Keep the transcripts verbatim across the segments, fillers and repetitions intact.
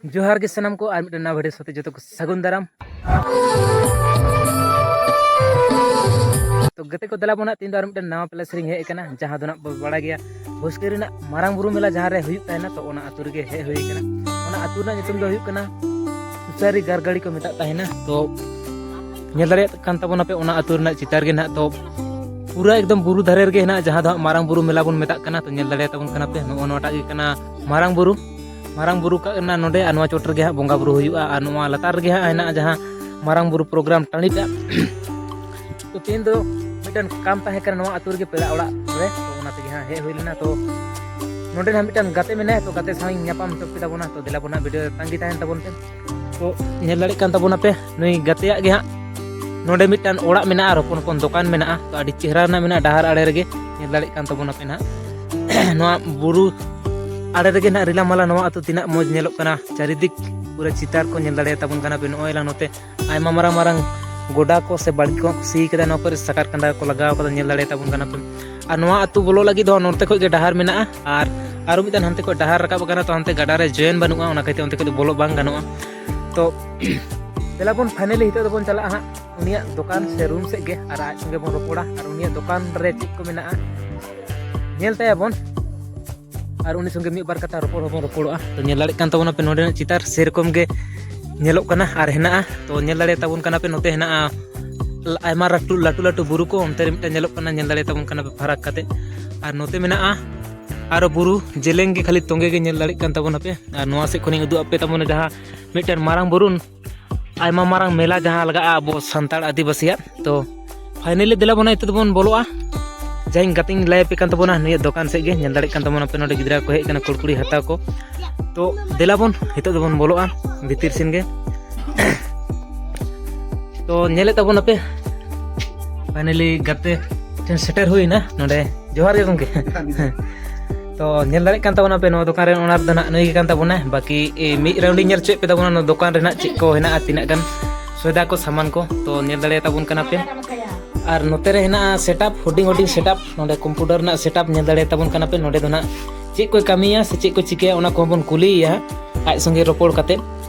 ᱡᱚᱦᱟᱨ ᱜᱮ ᱥᱟᱱᱟᱢ ᱠᱚ, ᱟᱨ ᱢᱤᱫᱴᱮᱱ ᱱᱟᱣᱟ ᱵᱷᱤᱰᱤᱭᱳ ᱥᱟᱶᱛᱮ ᱡᱚᱛᱚ ᱠᱚ ᱥᱟᱹᱜᱩᱱ ᱫᱟᱨᱟᱢ᱾ ᱛᱚ ᱜᱟᱛᱮ ᱠᱚ, ᱫᱮᱞᱟ ᱵᱚᱱ ᱦᱟᱸᱜ ᱛᱮᱦᱮᱧ ᱫᱚ ᱟᱨ ᱢᱤᱫᱴᱮᱱ ᱱᱟᱣᱟ ᱯᱞᱮᱥ ᱨᱤᱧ ᱦᱮᱡ ᱟᱠᱟᱱᱟ, ᱡᱟᱦᱟᱸ ᱫᱚ ᱱᱟᱜ ᱵᱚ ᱵᱟᱲᱟᱭ ᱜᱮᱭᱟ, ᱵᱷᱩᱥᱠᱟᱹ ᱨᱮᱱᱟᱜ ᱢᱟᱨᱟᱝ ᱵᱩᱨᱩ ᱢᱮᱞᱟ ᱡᱟᱦᱟᱸ ᱨᱮ ᱦᱩᱭᱩᱜ ᱛᱟᱦᱮᱱᱟ, ᱛᱚ ᱚᱱᱟ ᱟᱹᱛᱩ ᱨᱮᱜᱮ ᱦᱮᱡ ᱦᱩᱭ ᱟᱠᱟᱱᱟ᱾ ᱚᱱᱟ ᱟᱹᱛᱩ ᱨᱮᱱᱟᱜ ᱧᱩᱛᱩᱢ ᱫᱚ ᱦᱩᱭᱩᱜ ᱠᱟᱱᱟ ᱥᱩᱥᱟᱨᱤ ᱜᱟᱨᱜᱟᱲᱤ ᱠᱚ ᱢᱮᱛᱟᱜ ᱛᱟᱦᱮᱱᱟ᱾ ᱛᱚ ᱧᱮᱞ ᱫᱟᱲᱮᱭᱟᱜ ᱠᱟᱱ ᱛᱟᱵᱚᱱᱟᱯᱮ ᱚᱱᱟ ᱟᱹᱛᱩ ᱨᱮᱱᱟᱜ ᱪᱤᱛᱟᱹᱨ ᱜᱮ ᱱᱟᱦᱟᱜ᱾ ᱛᱚ ᱯᱩᱨᱟᱹ ᱮᱠᱫᱚᱢ ᱵᱩᱨᱩ ᱫᱷᱟᱨᱮ ᱨᱮᱜᱮ ᱦᱮᱱᱟᱜᱼᱟ, ᱡᱟᱦᱟᱸ ᱫᱚ ᱦᱟᱸᱜ ᱢᱟᱨᱟᱝ ᱵᱩᱨᱩ ᱢᱮᱞᱟ ᱵᱚᱱ ᱢᱮᱛᱟᱜ ᱠᱟᱱᱟ᱾ ᱛᱚ ᱧᱮᱞ ᱫᱟᱲᱮᱭᱟᱛᱟᱵᱚᱱ ᱠᱟᱱᱟ ᱯᱮ, ᱱᱚᱜᱼᱚ ᱱᱚᱣᱟᱴᱟᱜ ᱜᱮ ᱠᱟᱱᱟ ᱢᱟᱨᱟᱝ ᱵᱩᱨᱩ᱾ ᱢᱟᱨᱟᱝ ᱵᱩᱨᱩ ᱠᱟᱱᱟ ᱱᱚᱰᱮ, ᱟᱨ ᱱᱚᱣᱟ ᱪᱚᱴ ᱨᱮᱜᱮ ᱦᱟᱸᱜ ᱵᱚᱸᱜᱟ ᱵᱩᱨᱩ ᱦᱩᱭᱩᱜᱼᱟ, ᱟᱨ ᱱᱚᱣᱟ ᱞᱟᱛᱟᱨ ᱨᱮᱜᱮ ᱦᱟᱸᱜ ᱦᱮᱱᱟᱜᱼᱟ ᱡᱟᱦᱟᱸ ᱢᱟᱨᱟᱝ ᱵᱩᱨᱩ ᱯᱨᱳᱜᱨᱟᱢ ᱴᱟᱺᱰᱤ ᱴᱟᱜ᱾ ᱛᱚ ᱛᱮᱦᱮᱧ ᱫᱚ ᱢᱤᱫᱴᱮᱱ ᱠᱟᱢ ᱛᱟᱦᱮᱸ ᱠᱟᱱᱟ ᱱᱚᱣᱟ ᱟᱹᱛᱩ ᱨᱮᱜᱮ ᱯᱮᱲᱟ ᱚᱲᱟᱜ ᱨᱮ, ᱛᱚ ᱚᱱᱟ ᱛᱮᱜᱮ ᱦᱟᱸᱜ ᱦᱮᱡ ᱦᱩᱭ ᱞᱮᱱᱟ᱾ ᱛᱚ ᱱᱚᱰᱮ ᱦᱟᱸᱜ ᱢᱤᱫᱴᱟᱝ ᱜᱟᱛᱮ ᱢᱮᱱᱟᱭᱟ, ᱛᱚ ᱜᱟᱛᱮ ᱥᱟᱶ ᱤᱧ ᱧᱟᱯᱟᱢ ᱦᱚᱪᱚ ᱠᱮᱫᱟ ᱵᱚᱱᱟ᱾ ᱛᱚ ᱫᱮᱞᱟ ᱵᱚᱱ ᱦᱟᱸᱜ ᱵᱷᱤᱰᱤᱭᱳ ᱨᱮ ᱛᱟᱺᱜᱤ ᱛᱟᱦᱮᱱ ᱛᱟᱵᱚᱱ ᱯᱮ᱾ ᱛᱚ ᱧᱮᱞ ᱫᱟᱲᱮᱭᱟᱜ ᱠᱟᱱ ᱛᱟᱵᱚᱱᱟᱯᱮ ᱱᱩᱭ ᱜᱟᱛᱮᱭᱟᱜ ᱜᱮ ᱦᱟᱸᱜ ᱱᱚᱰᱮ ᱢᱤᱫᱴᱟᱝ ᱚᱲᱟᱜ ᱢᱮᱱᱟᱜᱼᱟ ᱟᱨ ᱦᱚᱯᱚᱱ ᱦᱚᱯᱚᱱ ᱫᱚᱠᱟᱱ ᱢᱮᱱᱟᱜᱼᱟ᱾ ᱛᱚ ᱟᱹᱰᱤ ᱪᱮᱦᱨᱟ ᱨᱮᱱᱟᱜ ᱢᱮᱱᱟᱜᱼᱟ, ᱰᱟᱦᱟᱨ ᱟᱲᱮ ᱨᱮᱜᱮ ᱧᱮᱞ ᱫᱟᱲᱮᱭᱟᱜ ᱠᱟᱱ ᱛᱟᱵᱚᱱᱟᱯᱮ ᱱᱟᱦᱟᱜ᱾ ᱱᱚᱣᱟ ᱵᱩᱨᱩ ᱟᱲᱮ ᱨᱮᱜᱮ ᱱᱟᱦᱟᱜ ᱨᱤᱞᱟᱢᱟᱞᱟ ᱱᱚᱣᱟ ᱟᱹᱛᱩ ᱛᱤᱱᱟᱹᱜ ᱢᱚᱡᱽ ᱧᱮᱞᱚᱜ ᱠᱟᱱᱟ, ᱪᱟᱹᱨᱤᱫᱤᱠ ᱯᱩᱨᱟᱹ ᱪᱤᱛᱟᱹᱨ ᱠᱚ ᱧᱮᱞ ᱫᱟᱲᱮᱭᱟᱛᱟᱵᱚᱱ ᱠᱟᱱᱟ ᱯᱮ᱾ ᱱᱚᱜᱼᱚᱭ ᱞᱟᱝ ᱱᱚᱛᱮ ᱟᱭᱢᱟ ᱢᱟᱨᱟᱝ ᱢᱟᱨᱟᱝ ᱜᱚᱰᱟ ᱠᱚ ᱥᱮ ᱵᱟᱲᱜᱮ ᱠᱚ ᱥᱤ ᱠᱟᱫᱟ, ᱱᱚᱣᱟ ᱠᱚᱨᱮ ᱥᱟᱠᱟᱨ ᱠᱟᱸᱰᱟ ᱠᱚ ᱞᱟᱜᱟᱣ ᱠᱟᱫᱟ, ᱧᱮᱞ ᱫᱟᱲᱮᱭᱟᱛᱟᱵᱚᱱ ᱠᱟᱱᱟ ᱯᱮ᱾ ᱟᱨ ᱱᱚᱣᱟ ᱟᱹᱛᱩ ᱵᱚᱞᱚᱜ ᱞᱟᱹᱜᱤᱫ ᱫᱚ ᱱᱚᱛᱮ ᱠᱷᱚᱡ ᱜᱮ ᱰᱟᱦᱟᱨ ᱢᱮᱱᱟᱜᱼᱟ, ᱟᱨ ᱟᱨᱚ ᱢᱤᱫᱴᱟᱝ ᱦᱟᱱᱛᱮ ᱠᱷᱚᱡ ᱰᱟᱦᱟᱨ ᱨᱟᱠᱟᱵ ᱟᱠᱟᱱᱟ, ᱛᱚ ᱦᱟᱱᱛᱮ ᱜᱟᱰᱟ ᱨᱮ ᱡᱚᱭᱮᱱ ᱵᱟᱹᱱᱩᱜᱼᱟ, ᱚᱱᱟ ᱠᱷᱟᱹᱛᱤᱨ ᱚᱱᱛᱮ ᱠᱷᱚᱡ ᱫᱚ ᱵᱚᱞᱚᱜ ᱵᱟᱝ ᱜᱟᱱᱚᱜᱼᱟ᱾ ᱛᱚ ᱫᱮᱞᱟ ᱵᱚᱱ ᱯᱷᱟᱭᱱᱟᱞᱤ ᱱᱤᱛᱚᱜ ᱫᱚᱵᱚᱱ ᱪᱟᱞᱟᱜᱼᱟ ᱦᱟᱸᱜ ᱩᱱᱤᱭᱟᱜ ᱫᱚᱠᱟᱱ ᱥᱮ ᱨᱩᱢ ᱥᱮᱫ ᱜᱮ, ᱟᱨ ᱟᱡ ᱥᱚᱸᱜᱮ ᱵᱚᱱ ᱨᱚᱯᱚᱲᱟ ᱟᱨ ᱩᱱᱤᱭᱟᱜ ᱫᱚᱠᱟᱱ ᱨᱮ ᱪᱮᱫ ᱠᱚ ᱢᱮᱱᱟᱜᱼᱟ ᱧᱮᱞ ᱛᱟᱭᱟᱵᱚᱱ, ᱟᱨ ᱩᱱᱤ ᱥᱚᱸᱜᱮ ᱢᱤᱫ ᱵᱟᱨ ᱠᱟᱛᱷᱟ ᱨᱚᱯᱚᱲ ᱦᱚᱸᱵᱚᱱ ᱨᱚᱯᱚᱲᱚᱜᱼᱟ᱾ ᱛᱚ ᱧᱮᱞ ᱫᱟᱲᱮᱭᱟᱜ ᱠᱟᱱ ᱛᱟᱵᱚᱱᱟᱯᱮ ᱱᱚᱰᱮᱱᱟᱜ ᱪᱤᱛᱟᱹᱨ ᱥᱮᱨᱚᱠᱚᱢ ᱜᱮ ᱧᱮᱞᱚᱜ ᱠᱟᱱᱟ ᱟᱨ ᱦᱮᱱᱟᱜᱼᱟ᱾ ᱛᱚ ᱧᱮᱞ ᱫᱟᱲᱮᱭᱟᱛᱟᱵᱚᱱ ᱠᱟᱱᱟᱯᱮ ᱱᱚᱛᱮ ᱦᱮᱱᱟᱜᱼᱟ ᱟᱭᱢᱟ ᱞᱟᱹᱴᱩ ᱞᱟᱹᱴᱩ ᱞᱟᱹᱴᱩ ᱵᱩᱨᱩ ᱠᱚ, ᱚᱱᱛᱮ ᱨᱮ ᱢᱤᱫᱴᱟᱝ ᱧᱮᱞᱚᱜ ᱠᱟᱱᱟ, ᱧᱮᱞ ᱫᱟᱲᱮᱭᱟᱛᱟᱵᱚᱱ ᱠᱟᱱᱟᱯᱮ ᱯᱷᱟᱨᱟᱠ ᱠᱟᱛᱮ᱾ ᱟᱨ ᱱᱚᱛᱮ ᱢᱮᱱᱟᱜᱼᱟ ᱟᱨᱚ ᱵᱩᱨᱩ ᱡᱮᱞᱮᱧ ᱜᱮ, ᱠᱷᱟᱹᱞᱤ ᱛᱚᱸᱜᱮ ᱜᱮ ᱧᱮᱞ ᱫᱟᱲᱮᱭᱟᱜ ᱠᱟᱱ ᱛᱟᱵᱚᱱᱟᱯᱮ᱾ ᱟᱨ ᱱᱚᱣᱟ ᱥᱮᱫ ᱠᱷᱚᱱᱤᱧ ᱩᱫᱩᱜ ᱟᱯᱮ ᱛᱟᱵᱚᱱᱟ ᱡᱟᱦᱟᱸ ᱢᱤᱫᱴᱮᱱ ᱢᱟᱨᱟᱝ ᱵᱩᱨᱩ, ᱟᱭᱢᱟ ᱢᱟᱨᱟᱝ ᱢᱮᱞᱟ ᱡᱟᱦᱟᱸ ᱞᱟᱜᱟᱜᱼᱟ ᱟᱵᱚ ᱥᱟᱱᱛᱟᱲ ᱟᱹᱫᱤᱵᱟᱹᱥᱤᱭᱟᱜ᱾ ᱛᱚ ᱯᱷᱟᱭᱱᱟᱞᱤ ᱫᱮᱞᱟ ᱵᱚᱱᱟ ᱱᱤᱛᱚᱜ ᱫᱚᱵᱚᱱ ᱵᱚᱞᱚᱜᱼᱟ᱾ ᱡᱟᱦᱟᱸᱧ ᱜᱟᱛᱮᱧ ᱞᱟᱹᱭ ᱟᱯᱮ ᱠᱟᱱ ᱛᱟᱵᱚᱱᱟ, ᱱᱩᱭᱟᱜ ᱫᱚᱠᱟᱱ ᱥᱮᱫ ᱜᱮ ᱧᱮᱞ ᱫᱟᱲᱮᱭᱟᱜ ᱠᱟᱱ ᱛᱟᱵᱚᱱᱟ ᱯᱮ, ᱱᱚᱰᱮ ᱜᱤᱫᱽᱨᱟᱹ ᱠᱚ ᱦᱮᱡ ᱟᱠᱟᱱᱟ ᱠᱩᱲᱠᱩᱲᱤ ᱦᱟᱛᱟᱣ ᱠᱚ᱾ ᱛᱚ ᱫᱮᱞᱟ ᱵᱚᱱ ᱱᱤᱛᱚᱜ ᱫᱚᱵᱚᱱ ᱵᱚᱞᱚᱜᱼᱟ ᱵᱷᱤᱛᱤᱨ ᱥᱮᱱ ᱜᱮ᱾ ᱛᱚ ᱧᱮᱞᱮᱫ ᱛᱟᱵᱚᱱᱟᱯᱮ ᱯᱷᱟᱭᱱᱟᱞᱤ ᱜᱟᱛᱮ ᱴᱷᱮᱱ ᱥᱮᱴᱮᱨ ᱦᱩᱭᱱᱟ ᱱᱚᱰᱮ᱾ ᱡᱚᱦᱟᱨ ᱜᱮ ᱜᱚᱢᱠᱮ᱾ ᱛᱚ ᱧᱮᱞ ᱫᱟᱲᱮᱭᱟᱜ ᱠᱟᱱ ᱛᱟᱵᱚᱱᱟᱯᱮ ᱱᱚᱣᱟ ᱫᱚᱠᱟᱱ ᱨᱮᱱ ᱚᱱᱟᱨ ᱫᱚ ᱱᱟᱦᱟᱜ ᱱᱩᱭ ᱜᱮ ᱠᱟᱱ ᱛᱟᱵᱚᱱᱟᱭ᱾ ᱵᱟᱹᱠᱤ ᱮ, ᱢᱤᱫ ᱨᱟᱣᱩᱱᱰ ᱤᱧ ᱧᱮᱞ ᱦᱚᱪᱚᱭᱮᱫ ᱯᱮ ᱛᱟᱵᱚᱱᱟ ᱱᱚᱣᱟ ᱫᱚᱠᱟᱱ ᱨᱮᱱᱟᱜ ᱪᱮᱫ ᱠᱚ ᱦᱮᱱᱟᱜᱼᱟ, ᱛᱤᱱᱟᱹᱜ ᱜᱟᱱ ᱥᱚᱭᱫᱟ ᱠᱚ ᱥᱟᱢᱟᱱ ᱠᱚ᱾ ᱛᱚ ᱧᱮᱞ ᱫᱟᱲᱮᱭᱟᱛᱟᱵᱚᱱ ᱠᱟᱱᱟ ᱯᱮ᱾ ᱟᱨ ᱱᱚᱛᱮ ᱨᱮ ᱦᱮᱱᱟᱜᱼᱟ ᱥᱮᱴᱟᱯ, ᱦᱩᱰᱤᱧ ᱦᱩᱰᱤᱧ ᱥᱮᱴᱟᱯ, ᱱᱚᱰᱮ ᱠᱚᱢᱯᱤᱭᱩᱴᱟᱨ ᱨᱮᱱᱟᱜ ᱥᱮᱴᱟᱯ ᱧᱮᱞ ᱫᱟᱲᱮᱭᱟᱛᱟᱵᱚᱱ ᱠᱟᱱᱟ ᱯᱮ᱾ ᱱᱚᱰᱮ ᱫᱚ ᱱᱟᱦᱟᱜ ᱪᱮᱫ ᱠᱚᱭ ᱠᱟᱹᱢᱤᱭᱟ ᱥᱮ ᱪᱮᱫ ᱠᱚ ᱪᱤᱠᱟᱹᱭᱟ ᱚᱱᱟ ᱠᱚᱦᱚᱸ ᱵᱚᱱ ᱠᱩᱞᱤᱭᱮᱭᱟ ᱦᱟᱸᱜ᱾ ᱟᱡ ᱥᱚᱸᱜᱮ ᱨᱚᱯᱚᱲ ᱠᱟᱛᱮ᱾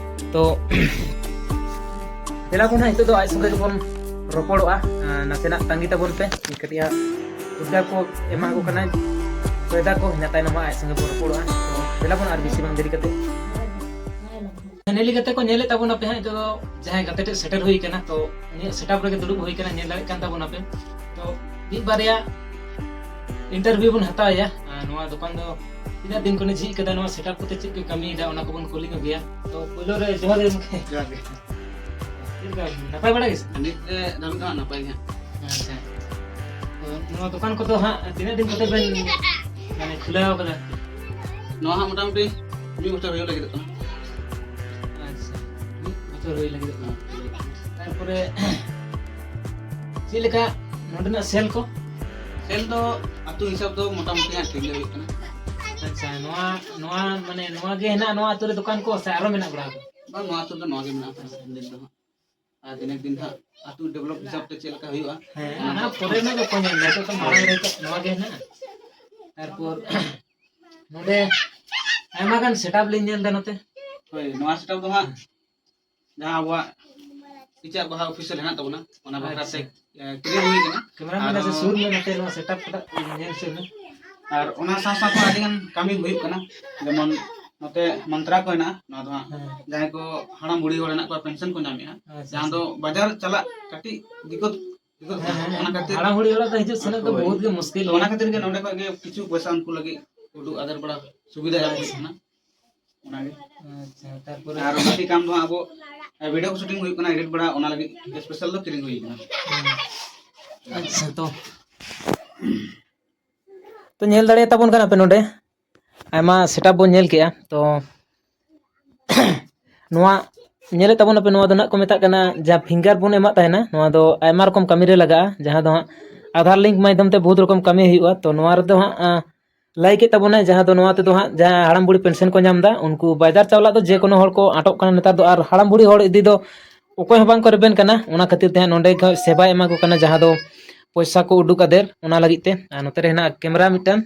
ᱛᱚ ᱫᱮᱞᱟ ᱵᱚᱱ ᱦᱟᱸᱜ ᱱᱤᱛᱚᱜ ᱫᱚ ᱟᱡ ᱥᱚᱸᱜᱮ ᱜᱮᱵᱚᱱ ᱨᱚᱯᱚᱲᱚᱜᱼᱟ᱾ ᱟᱸ, ᱱᱟᱥᱮᱱᱟᱜ ᱛᱟᱺᱜᱤ ᱛᱟᱵᱚᱱ ᱯᱮ, ᱠᱟᱹᱴᱤᱡ ᱦᱟᱸᱜ ᱩᱫᱽᱜᱟᱨ ᱠᱚ ᱮᱢᱟ ᱠᱚ ᱠᱟᱱᱟ, ᱥᱚᱭᱫᱟ ᱠᱚ, ᱤᱱᱟᱹ ᱛᱟᱭᱱᱚᱢ ᱦᱟᱸᱜ ᱟᱡ ᱥᱚᱸᱜᱮ ᱵᱚᱱ ᱨᱚᱯᱚᱲᱚᱜᱼᱟ᱾ ᱛᱚ ᱫᱮᱞᱟ ᱵᱚᱱ ᱟᱨ ᱵᱮᱥᱤ ᱵᱟᱝ ᱰᱮᱨᱤ ᱠᱟᱛᱮ᱾ ᱧᱮᱞᱤ ᱜᱟᱛᱮ ᱠᱚ ᱧᱮᱞᱮᱫ ᱛᱟᱵᱚᱱᱟ ᱯᱮ ᱦᱟᱸᱜ, ᱱᱤᱛᱚᱜ ᱫᱚ ᱡᱟᱦᱟᱸᱭ ᱜᱟᱛᱮ ᱴᱷᱮᱱ ᱥᱮᱴᱮᱨ ᱦᱩᱭ ᱠᱟᱱᱟ, ᱛᱚ ᱩᱱᱤᱭᱟᱜ ᱥᱮᱴᱟᱯ ᱨᱮᱜᱮ ᱫᱩᱲᱩᱵ ᱦᱩᱭ ᱠᱟᱱᱟ, ᱧᱮᱞ ᱫᱟᱲᱮᱭᱟᱜ ᱠᱟᱱ ᱛᱟᱵᱚᱱᱟ ᱯᱮ᱾ ᱛᱚ ᱢᱤᱫ ᱵᱟᱨᱭᱟ ᱤᱱᱴᱟᱨᱵᱷᱤᱭᱩ ᱵᱚᱱ ᱦᱟᱛᱟᱣ ᱮᱭᱟ᱾ ᱟᱨ ᱱᱚᱣᱟ ᱫᱚᱠᱟᱱ ᱫᱚ ᱛᱤᱱᱟᱹᱜ ᱫᱤᱱ ᱠᱷᱚᱱᱮ ᱡᱷᱤᱡ ᱠᱟᱫᱟ, ᱱᱚᱣᱟ ᱥᱮᱴᱟᱯ ᱠᱚᱛᱮ ᱪᱮᱫ ᱠᱚᱭ ᱠᱟᱹᱢᱤᱭᱮᱫᱟ, ᱚᱱᱟ ᱠᱚᱵᱚᱱ ᱠᱩᱞᱤ ᱧᱚᱜᱮᱭᱟ᱾ ᱛᱚ ᱯᱳᱭᱞᱳ ᱨᱮ ᱡᱚᱦᱟᱨ ᱜᱮ ᱜᱚᱢᱠᱮ᱾ ᱡᱚᱦᱟᱨ ᱜᱮ᱾ ᱪᱮᱫ ᱞᱮᱠᱟ, ᱱᱟᱯᱟᱭ ᱵᱟᱲᱟ ᱜᱮ ᱥᱮ? ᱱᱤᱛ ᱫᱷᱟᱹᱵᱤᱡ ᱫᱚ ᱦᱟᱸᱜ ᱱᱟᱯᱟᱭ ᱜᱮ ᱦᱟᱸᱜ᱾ ᱟᱪᱪᱷᱟ᱾ ᱛᱚ ᱱᱚᱣᱟ ᱫᱚᱠᱟᱱ ᱠᱚᱫᱚ ᱦᱟᱸᱜ ᱛᱤᱱᱟᱹᱜ ᱫᱤᱱ ᱠᱚᱛᱮ ᱵᱮᱱ, ᱢᱟᱱᱮ, ᱠᱷᱩᱞᱟᱹᱣ ᱠᱟᱫᱟ? ᱱᱚᱣᱟ ᱦᱟᱸᱜ ᱢᱚᱴᱟᱢᱩᱴᱤ ᱢᱤᱫ ᱵᱚᱪᱷᱚᱨ ᱦᱩᱭᱩᱜ ᱞᱟᱹᱜᱤᱫᱚᱜ ᱠᱟᱱᱟ᱾ ᱟᱪᱪᱷᱟ, ᱢᱤᱫ ᱵᱚᱪᱷᱚᱨ ᱦᱩᱭ ᱞᱟᱹᱜᱤᱫᱚᱜ ᱠᱟᱱᱟ᱾ ᱛᱟᱨᱯᱚᱨᱮ ᱪᱮᱫ ᱞᱮᱠᱟ ᱱᱚᱰᱮᱱᱟᱜ ᱥᱮᱞ ᱠᱚ? ᱥᱮᱞ ᱫᱚ ᱟᱹᱛᱩ ᱦᱤᱥᱟᱹᱵ ᱫᱚ ᱢᱚᱴᱟᱢᱩᱴᱤ ᱦᱟᱸᱜ ᱴᱷᱤᱠ ᱜᱮ ᱦᱩᱭᱩᱜ ᱠᱟᱱᱟ᱾ ᱟᱪᱪᱷᱟ, ᱱᱚᱣᱟ, ᱱᱚᱣᱟ ᱢᱟᱱᱮ ᱱᱚᱣᱟ ᱜᱮ ᱦᱮᱱᱟᱜᱼᱟ ᱱᱚᱣᱟ ᱟᱹᱛᱩ ᱨᱮ ᱫᱚᱠᱟᱱ ᱠᱚ, ᱥᱮ ᱟᱨᱚ ᱢᱮᱱᱟᱜ ᱵᱟᱲᱟ ᱟᱠᱟᱫᱟ? ᱵᱟᱝ, ᱱᱚᱣᱟ ᱟᱹᱛᱩ ᱫᱚ ᱱᱚᱣᱟ ᱜᱮ ᱢᱮᱱᱟᱜᱼᱟ ᱱᱤᱛ ᱫᱚ ᱦᱟᱸᱜ᱾ ᱟᱨ ᱛᱤᱱᱟᱹᱜ ᱫᱤᱱ ᱦᱟᱸᱜ ᱟᱹᱛᱩ ᱰᱮᱵᱷᱞᱚᱯ ᱦᱤᱥᱟᱹᱵ ᱛᱮ ᱪᱮᱫ ᱞᱮᱠᱟ ᱦᱩᱭᱩᱜᱼᱟ? ᱦᱮᱸ, ᱚᱱᱟ ᱯᱚᱨᱮ ᱨᱮᱱᱟᱜ ᱫᱚ ᱚᱠᱚᱭ ᱧᱮᱞ ᱫᱟ? ᱱᱤᱛᱚᱜ ᱫᱚ ᱢᱟᱲᱟᱝ ᱨᱮ ᱱᱚᱣᱟ ᱜᱮ ᱦᱮᱱᱟᱜᱼᱟ᱾ ᱛᱟᱨᱯᱚᱨ ᱱᱚᱰᱮ ᱟᱭᱢᱟ ᱜᱟᱱ ᱥᱮᱴᱟᱯ ᱞᱤᱧ ᱧᱮᱞ ᱫᱟ ᱱᱚᱛᱮ᱾ ᱦᱳᱭ, ᱱᱚᱣᱟ ᱥᱮᱴᱟᱯ ᱫᱚ ᱦᱟᱸᱜ ᱡᱟᱦᱟᱸ ᱟᱵᱚᱣᱟᱜ ᱤᱪᱟᱹᱜ ᱵᱟᱦᱟ ᱚᱯᱷᱤᱥᱤᱭᱟᱞ ᱦᱮᱱᱟᱜ ᱛᱟᱵᱚᱱᱟ, ᱚᱱᱟ ᱵᱟᱠᱷᱨᱟ ᱛᱮ, ᱟᱪᱪᱷᱟ᱾ ᱮ, ᱠᱤᱨᱤᱧ ᱦᱩᱭ ᱠᱟᱱᱟ᱾ ᱠᱮᱢᱮᱨᱟ ᱢᱮᱱ ᱟᱨ ᱱᱟᱥᱮ ᱥᱩᱨ ᱧᱚᱜ ᱱᱚᱛᱮ ᱱᱚᱣᱟ ᱥᱮᱴᱟᱯ ᱠᱚᱴᱟᱜ ᱧᱮᱞ ᱦᱚᱪᱚᱭ ᱢᱮ᱾ ᱟᱨ ᱚᱱᱟ ᱥᱟᱶ ᱥᱟᱶᱛᱮ ᱟᱹᱰᱤ ᱜᱟᱱ ᱠᱟᱹᱢᱤ ᱦᱩᱭᱩᱜ ᱠᱟᱱᱟ, ᱡᱮᱢᱚᱱ ᱱᱚᱛᱮ ᱢᱟᱱᱛᱨᱟ ᱠᱚ ᱦᱮᱱᱟᱜᱼᱟ, ᱱᱚᱣᱟ ᱫᱚ ᱦᱟᱸᱜ ᱦᱮᱸ᱾ ᱡᱟᱦᱟᱸᱭ ᱠᱚ ᱦᱟᱲᱟᱢ ᱵᱩᱲᱦᱤ ᱦᱚᱲ ᱦᱮᱱᱟᱜ ᱠᱚᱣᱟ, ᱯᱮᱱᱥᱚᱱ ᱠᱚ ᱧᱟᱢᱮᱫᱼᱟ, ᱟᱪᱪᱷᱟ, ᱡᱟᱦᱟᱸ ᱟᱪᱪᱷᱟ᱾ ᱫᱚ ᱵᱟᱡᱟᱨ ᱪᱟᱞᱟᱜ ᱠᱟᱹᱴᱤᱡ ᱫᱤᱠᱠᱚᱛ, ᱫᱤᱠᱠᱚᱛ ᱦᱮᱸ, ᱦᱮᱸ, ᱚᱱᱟ ᱠᱷᱟᱹᱛᱤᱨ ᱦᱟᱲᱟᱢ ᱵᱩᱲᱦᱤ ᱦᱚᱲᱟᱜ ᱫᱚ ᱦᱤᱡᱩᱜ ᱥᱮᱱᱚᱜ ᱫᱚ ᱦᱳᱭ᱾ ᱵᱚᱦᱩᱛ ᱜᱮ ᱢᱩᱥᱠᱤᱞ ᱛᱚ ᱚᱱᱟ ᱜᱮᱭᱟ᱾ ᱠᱷᱟᱹᱛᱤᱨ ᱜᱮ ᱱᱚᱰᱮ ᱠᱷᱚᱱ ᱜᱮ ᱠᱤᱪᱷᱩ ᱯᱚᱭᱥᱟ ᱩᱱᱠᱩ ᱞᱟᱹᱜᱤᱫ ᱩᱰᱩᱠ ᱟᱫᱮᱨ ᱵᱟᱲᱟ ᱥᱩᱵᱤᱫᱷᱟ ᱮᱢ ᱦᱩᱭᱩᱜ ᱟᱪᱪᱷᱟ᱾ ᱠᱟᱱᱟ, ᱚᱱᱟᱜᱮ᱾ ᱟᱪᱪᱷᱟ, ᱛᱟᱨᱯᱚᱨᱮ ᱟᱨ ᱵᱟᱹᱠᱤ ᱠᱟᱢ ᱫᱚ ᱦᱟᱸᱜ ᱟᱵᱚ, ᱮ, ᱵᱷᱤᱰᱤᱭᱳ ᱠᱚ ᱥᱩᱴᱤᱝ ᱦᱩᱭᱩᱜ ᱠᱟᱱᱟ, ᱮᱰᱤᱴ ᱵᱟᱲᱟ, ᱚᱱᱟ ᱞᱟᱹᱜᱤᱫ ᱥᱯᱮᱥᱟᱞ ᱫᱚ ᱠᱤᱨᱤᱧ ᱦᱩᱭ ᱠᱟᱱᱟ᱾ ᱦᱩᱸ᱾ ᱟᱪᱪᱷᱟ, ᱛᱚ, ᱛᱚ ᱧᱮᱞ ᱫᱟᱲᱮᱭᱟᱜ ᱛᱟᱵᱚᱱ ᱠᱟᱱᱟ ᱯᱮ ᱱᱚᱰᱮ ᱟᱭᱢᱟ ᱥᱮᱴᱟᱯ ᱵᱚᱱ ᱧᱮᱞ ᱠᱮᱜᱼᱟ᱾ ᱛᱚ ᱱᱚᱣᱟ ᱧᱮᱞᱮᱫ ᱛᱟᱵᱚᱱᱟᱯᱮ, ᱱᱚᱣᱟ ᱫᱚ ᱱᱟᱜ ᱠᱚ ᱢᱮᱛᱟᱜ ᱠᱟᱱᱟ ᱡᱟᱦᱟᱸ ᱯᱷᱤᱝᱜᱟᱨ ᱵᱚᱱ ᱮᱢᱟᱜ ᱛᱟᱦᱮᱱᱟ, ᱱᱚᱣᱟ ᱫᱚ ᱟᱭᱢᱟ ᱨᱚᱠᱚᱢ ᱠᱟᱹᱢᱤ ᱨᱮ ᱞᱟᱜᱟᱜᱼᱟ, ᱡᱟᱦᱟᱸ ᱫᱚ ᱦᱟᱸᱜ ᱟᱫᱷᱟᱨ ᱞᱤᱝᱠ ᱢᱟᱫᱽᱫᱷᱚᱢ ᱛᱮ ᱵᱚᱦᱩᱛ ᱨᱚᱠᱚᱢ ᱠᱟᱹᱢᱤ ᱦᱩᱭᱩᱜᱼᱟ᱾ ᱛᱚ ᱱᱚᱣᱟ ᱨᱮᱫᱚ ᱦᱟᱸᱜ, ᱟᱸ, ᱞᱟᱹᱭ ᱠᱮᱫ ᱛᱟᱵᱚᱱᱟᱭ, ᱡᱟᱦᱟᱸ ᱫᱚ ᱱᱚᱣᱟ ᱛᱮᱫᱚ ᱦᱟᱸᱜ ᱡᱟᱦᱟᱸ ᱦᱟᱲᱟᱢ ᱵᱩᱲᱦᱤ ᱯᱮᱱᱥᱚᱱ ᱠᱚ ᱧᱟᱢ ᱮᱫᱟ, ᱩᱱᱠᱩ ᱵᱟᱡᱟᱨ ᱪᱟᱞᱟᱜ ᱫᱚ ᱡᱮ ᱠᱳᱱᱳ ᱦᱚᱲ ᱠᱚ ᱟᱸᱴᱚᱜ ᱠᱟᱱᱟ ᱱᱮᱛᱟᱨ ᱫᱚ, ᱟᱨ ᱦᱟᱲᱟᱢ ᱵᱩᱲᱦᱤ ᱦᱚᱲ ᱤᱫᱤ ᱫᱚ ᱚᱠᱚᱭ ᱦᱚᱸ ᱵᱟᱝ ᱠᱚ ᱨᱮᱵᱮᱱ ᱠᱟᱱᱟ᱾ ᱚᱱᱟ ᱠᱷᱟᱹᱛᱤᱨ ᱛᱮ ᱦᱟᱸᱜ ᱱᱚᱸᱰᱮ ᱠᱷᱚᱱ ᱥᱮᱵᱟᱭ ᱮᱢᱟ ᱠᱚ ᱠᱟᱱᱟ, ᱡᱟᱦᱟᱸ ᱫᱚ ᱯᱚᱭᱥᱟ ᱠᱚ ᱩᱰᱩᱠ ᱟᱫᱮᱨ, ᱚᱱᱟ ᱞᱟᱹᱜᱤᱫ ᱛᱮ᱾ ᱟᱨ ᱱᱚᱛᱮ ᱨᱮ ᱦᱮᱱᱟᱜᱼᱟ ᱠᱮᱢᱮᱨᱟ ᱢᱤᱫᱴᱟᱝ,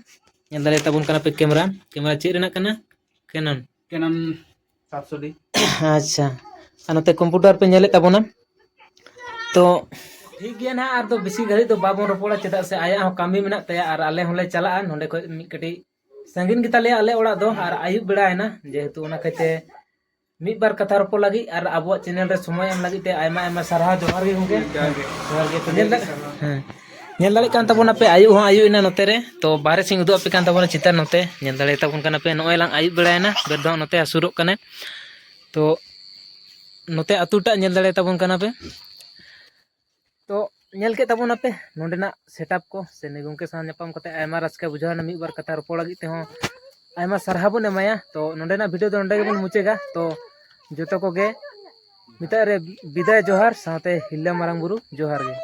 ᱧᱮᱞ ᱫᱟᱲᱮᱭᱟᱜ ᱛᱟᱵᱚᱱ ᱠᱟᱱᱟ ᱯᱮ ᱠᱮᱢᱮᱨᱟ᱾ ᱠᱮᱢᱮᱨᱟ ᱪᱮᱫ ᱨᱮᱱᱟᱜ ᱠᱟᱱᱟ? Canon᱾ Canon᱾ ᱥᱟᱛᱥᱚᱴᱤ᱾ ᱟᱪᱪᱷᱟ, ᱟᱨ ᱱᱚᱛᱮ ᱠᱚᱢᱯᱤᱭᱩᱴᱟᱨ ᱯᱮ ᱧᱮᱞᱮᱫ ᱛᱟᱵᱚᱱᱟ, ᱛᱚ ᱴᱷᱤᱠ ᱜᱮᱭᱟ ᱱᱟᱦᱟᱜ, ᱟᱨ ᱫᱚ ᱵᱮᱥᱤ ᱜᱷᱟᱹᱲᱤᱡ ᱫᱚ ᱵᱟᱵᱚᱱ ᱨᱚᱯᱚᱲᱟ, ᱪᱮᱫᱟᱜ ᱥᱮ ᱟᱭᱟᱜ ᱦᱚᱸ ᱠᱟᱹᱢᱤ ᱢᱮᱱᱟᱜ ᱛᱟᱭᱟ ᱟᱨ ᱟᱞᱮ ᱦᱚᱸᱞᱮ ᱪᱟᱞᱟᱜᱼᱟ᱾ ᱱᱚᱸᱰᱮ ᱠᱷᱚᱡ ᱢᱤᱫ ᱠᱟᱹᱴᱤᱡ ᱥᱟᱺᱜᱤᱧ ᱜᱮᱛᱟᱞᱮᱭᱟ ᱟᱞᱮ ᱚᱲᱟᱜ ᱫᱚ, ᱟᱨ ᱟᱹᱭᱩᱵ ᱵᱮᱲᱟᱭᱮᱱᱟ, ᱡᱮᱦᱮᱛᱩ ᱚᱱᱟ ᱠᱷᱟᱹᱛᱤᱨ ᱛᱮ ᱢᱤᱫ ᱵᱟᱨ ᱠᱟᱛᱷᱟ ᱨᱚᱯᱚᱲ ᱞᱟᱹᱜᱤᱫ ᱟᱨ ᱟᱵᱚᱣᱟᱜ ᱪᱮᱱᱮᱞ ᱨᱮ ᱥᱚᱢᱚᱭ ᱮᱢ ᱞᱟᱹᱜᱤᱫ ᱛᱮ ᱟᱭᱢᱟ ᱟᱭᱢᱟ ᱥᱟᱨᱦᱟᱣ᱾ ᱡᱚᱦᱟᱨ ᱜᱮ ᱜᱚᱢᱠᱮ᱾ ᱡᱚᱦᱟᱨ ᱜᱮ᱾ ᱡᱚᱦᱟᱨ ᱜᱮ᱾ ᱛᱚ ᱧᱮᱞ ᱫᱟᱲᱮ-, ᱦᱮᱸ, ᱧᱮᱞ ᱫᱟᱲᱮᱭᱟᱜ ᱠᱟᱱ ᱛᱟᱵᱚᱱᱟᱯᱮ, ᱟᱹᱭᱩᱵ ᱦᱚᱸ ᱟᱹᱭᱩᱵ ᱮᱱᱟ ᱱᱚᱛᱮ ᱨᱮ᱾ ᱛᱚ ᱵᱟᱦᱨᱮ ᱥᱮᱫ ᱤᱧ ᱩᱫᱩᱜ ᱟᱯᱮ ᱠᱟᱱ ᱛᱟᱵᱚᱱᱟ ᱪᱤᱛᱟᱹᱨ ᱱᱚᱛᱮ᱾ ᱧᱮᱞ ᱫᱟᱲᱮᱭᱟᱜ ᱛᱟᱵᱚᱱ ᱠᱟᱱᱟ ᱯᱮ, ᱱᱚᱜᱼᱚᱭ ᱞᱟᱝ ᱟᱹᱭᱩᱵ ᱵᱮᱲᱟᱭᱮᱱᱟ, ᱵᱮᱨ ᱫᱚ ᱱᱚᱛᱮ ᱦᱟᱹᱥᱩᱨᱚᱜ ᱠᱟᱱᱟ᱾ ᱛᱚ ᱱᱚᱛᱮ ᱟᱹᱛᱩ ᱴᱟᱜ ᱧᱮᱞ ᱫᱟᱲᱮᱭᱟᱜ ᱛᱟᱵᱚᱱ ᱠᱟᱱᱟ ᱯᱮ᱾ ᱛᱚ ᱧᱮᱞ ᱠᱮᱫ ᱛᱟᱵᱚᱱᱟᱯᱮ ᱱᱚᱸᱰᱮᱱᱟᱜ ᱥᱮᱴᱟᱯ ᱠᱚ, ᱥᱮ ᱱᱩᱭ ᱜᱚᱢᱠᱮ ᱥᱟᱶ ᱧᱟᱯᱟᱢ ᱠᱟᱛᱮ ᱟᱭᱢᱟ ᱨᱟᱹᱥᱠᱟᱹ ᱵᱩᱡᱷᱟᱹᱣ ᱮᱱᱟ᱾ ᱢᱤᱫ ᱵᱟᱨ ᱠᱟᱛᱷᱟ ᱨᱚᱯᱚᱲ ᱞᱟᱹᱜᱤᱫ ᱛᱮᱦᱚᱸ ᱟᱭᱢᱟ ᱥᱟᱨᱦᱟᱣ ᱵᱚᱱ ᱮᱢᱟᱭᱟ᱾ ᱛᱚ ᱱᱚᱸᱰᱮᱱᱟᱜ ᱵᱷᱤᱰᱤᱭᱳ ᱫᱚ ᱱᱚᱸᱰᱮ ᱜᱮᱵᱚᱱ ᱢᱩᱪᱟᱹᱫᱟ᱾ ᱛᱚ ᱡᱚᱛᱚ ᱠᱚᱜᱮ ᱢᱮᱛᱟᱜ ᱨᱮ ᱵᱤᱫᱟᱭ ᱡᱚᱦᱟᱨ, ᱥᱟᱶᱛᱮ ᱦᱤᱞᱞᱟᱹ ᱢᱟᱨᱟᱝ ᱵᱩᱨᱩ ᱡᱚᱦᱟᱨ ᱜᱮ᱾